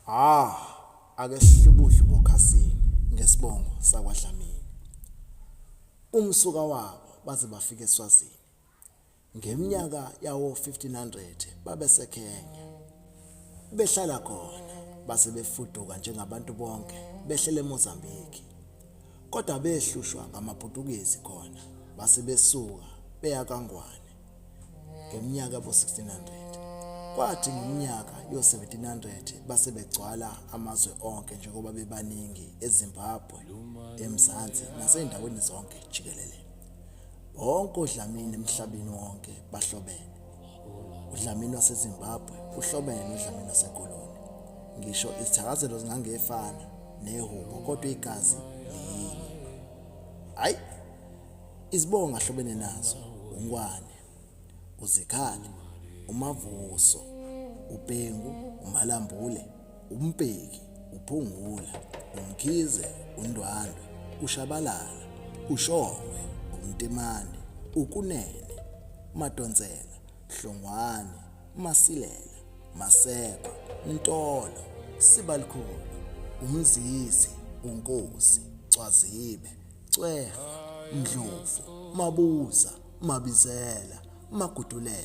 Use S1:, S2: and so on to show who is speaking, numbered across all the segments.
S1: Ah, ake sihlubuhle bokhasini ngesibongo sakwaDlamini. Umsuka wabo baze bafike eSwazini. Ngeminyaka yawo-1500 babeseKenya. Behlala khona base befuduka njengabantu bonke behlele eMozambique. Kodwa behlushwa ngamaPutukezi khona base besuka beya kaNgwane ngeminyaka yabo-1600. Kwathi ngeminyaka yo-1700 base begcwala amazwe onke njengoba bebaningi eZimbabwe, eMzansi nasey'ndaweni zonke jikelele. Bonke oDlamini emhlabeni wonke bahlobene. UDlamini waseZimbabwe uhlobene noDlamini waseKoloni. Ngisho izithakazelo zingangefana nehubo kodwa igazi liyinye. Hayi izibongo ahlobene nazo uNgwane, uZikhali, uMavuso, uBhengu, uMalambule, uMbeki, uPhungula, uMkhize, uNdwandwe, uShabalala, uShongwe, uMntimande, uKunene, Madonsela, Hlongwane, Masilela, Maseko, Mtolo, Sibalukhulu, uMzizi, uNkosi, Cwazibe, Cwerha, Ndlovu, Mabuza, Mabizela, Magudulela,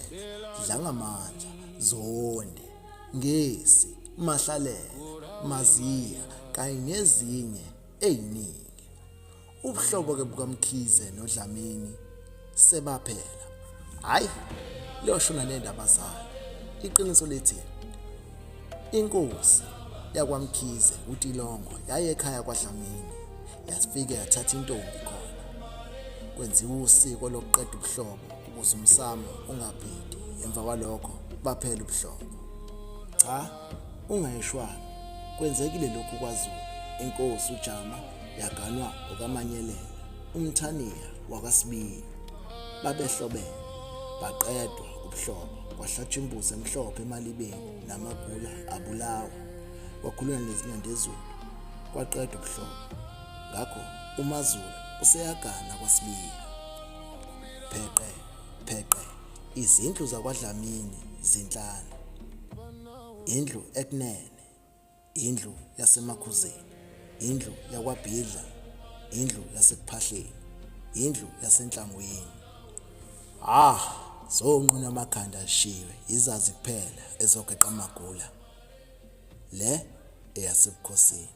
S1: Dlangamandla, Zondi, Ngesi, Mahlalela, Maziya kanye nezinye eziningi. Ubuhlobo ke bukaMkhize noDlamini sebaphela. Hayi, liyoshona nendaba zayo. Iqiniso lithi inkosi yakwaMkhize uTilongo yaye ekhaya kwaDlamini yafike yathatha intombi khona. Kwenziwa usiko lokuqeda ubuhlobo ukuze umsamo ungabhidi. Emva kwalokho baphela ubuhlobo. Cha, ungayeshwami. Kwenzekile lokhu kwaZulu. Inkosi uJama yaganwa okaManyelela, uMthaniya wakwaSibiya. Babehlobene, baqedwa ubuhlobo, kwahlatshwa imbuzi emhlophe emalibeni namagula abulawa. Kwakhulunywa nezinyandezulu, kwaqedwa ubuhlobo. Ngakho uMaZulu useyagana kwaSibiya. Pheqe, pheqe, izindlu zakwaDlamini zinhlanu. Indlu ekunene, indlu yaseMakhuzeni, indlu yakwaBhidla, indlu yaseKuphahleni, indlu yaseNhlangwini. Ah, zonquna amakhanda zishiywe izazi kuphela ezogeqa amagula. Le eyasebukhosini.